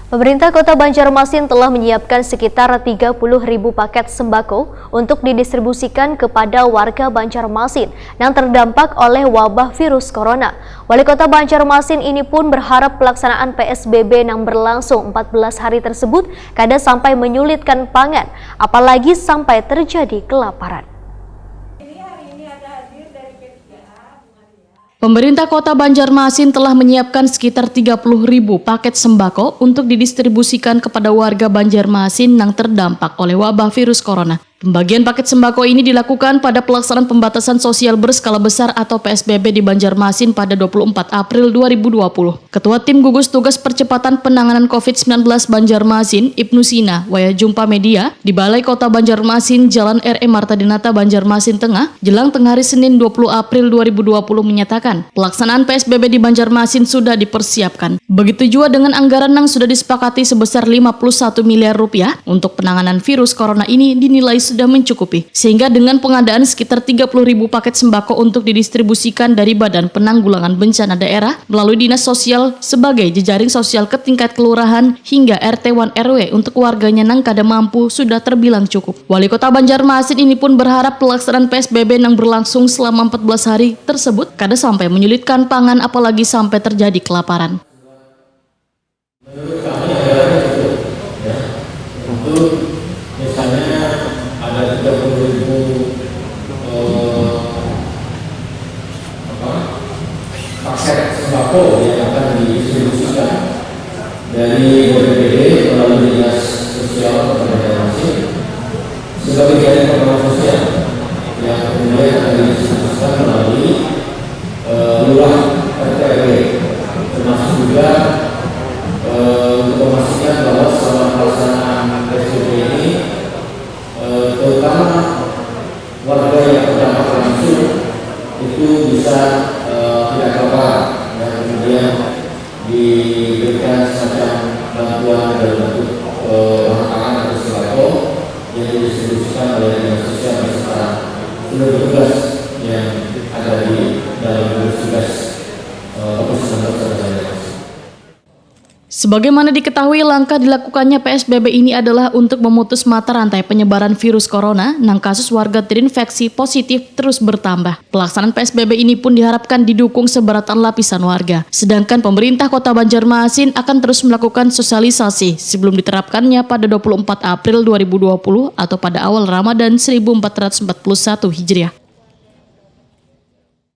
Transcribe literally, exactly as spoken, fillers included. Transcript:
Pemerintah Kota Banjarmasin telah menyiapkan sekitar tiga puluh ribu paket sembako untuk didistribusikan kepada warga Banjarmasin yang terdampak oleh wabah virus corona. Wali Kota Banjarmasin ini pun berharap pelaksanaan P S B B yang berlangsung empat belas hari tersebut kada sampai menyulitkan pangan, apalagi sampai terjadi kelaparan. Pemerintah Kota Banjarmasin telah menyiapkan sekitar tiga puluh ribu paket sembako untuk didistribusikan kepada warga Banjarmasin yang terdampak oleh wabah virus corona. Pembagian paket sembako ini dilakukan pada pelaksanaan pembatasan sosial berskala besar atau P S B B di Banjarmasin pada dua puluh empat April dua ribu dua puluh. Ketua Tim Gugus Tugas Percepatan Penanganan covid sembilan belas Banjarmasin, Ibnu Sina, wayah jumpa media di Balai Kota Banjarmasin, Jalan R E Marta Dinata, Banjarmasin Tengah, jelang tengah hari Senin dua puluh April dua ribu dua puluh menyatakan, pelaksanaan P S B B di Banjarmasin sudah dipersiapkan. Begitu jua dengan anggaran yang sudah disepakati sebesar lima puluh satu miliar rupiah untuk penanganan virus corona ini dinilai sudah mencukupi. Sehingga dengan pengadaan sekitar tiga puluh ribu paket sembako untuk didistribusikan dari Badan Penanggulangan Bencana Daerah melalui Dinas Sosial sebagai jejaring sosial ke tingkat kelurahan hingga R T wan R W untuk warganya nang kada mampu sudah terbilang cukup. Wali Kota Banjarmasin ini pun berharap pelaksanaan P S B B yang berlangsung selama empat belas hari tersebut kada sampai menyulitkan pangan, apalagi sampai terjadi kelaparan. Menurut kami anggarannya cukup, ya. Untuk misalnya ada tiga puluh ribu, eh, apa, paket sembako yang akan didistribusikan dari B P P D melalui Dinas Sosial Kota Banjarmasin sebagai jaring pengaman sosial yang kemudian akan didistribusikan melalui, eh, lurah, R T R W, termasuk juga, eh, untuk memastikan bahwa selama pelaksanaan P S B B ini, eh, terutama warga yang terdampak langsung itu bisa, eh, tidak kelaparan, dan kemudian diberikan semacam bantuan dalam bentuk, eh, bahan pangan atau sembako yang didistribusikan oleh Dinas Sosial beserta seluruh petugas yang ada di dalam gugus tugas, eh, covid sembilan belas Kota Banjarmasin. Sebagaimana diketahui, langkah dilakukannya P S B B ini adalah untuk memutus mata rantai penyebaran virus corona, nang kasus warga terinfeksi positif terus bertambah. Pelaksanaan P S B B ini pun diharapkan didukung sebaratan lapisan warga. Sedangkan pemerintah Kota Banjarmasin akan terus melakukan sosialisasi sebelum diterapkannya pada dua puluh empat April dua ribu dua puluh atau pada awal Ramadan seribu empat ratus empat puluh satu Hijriah.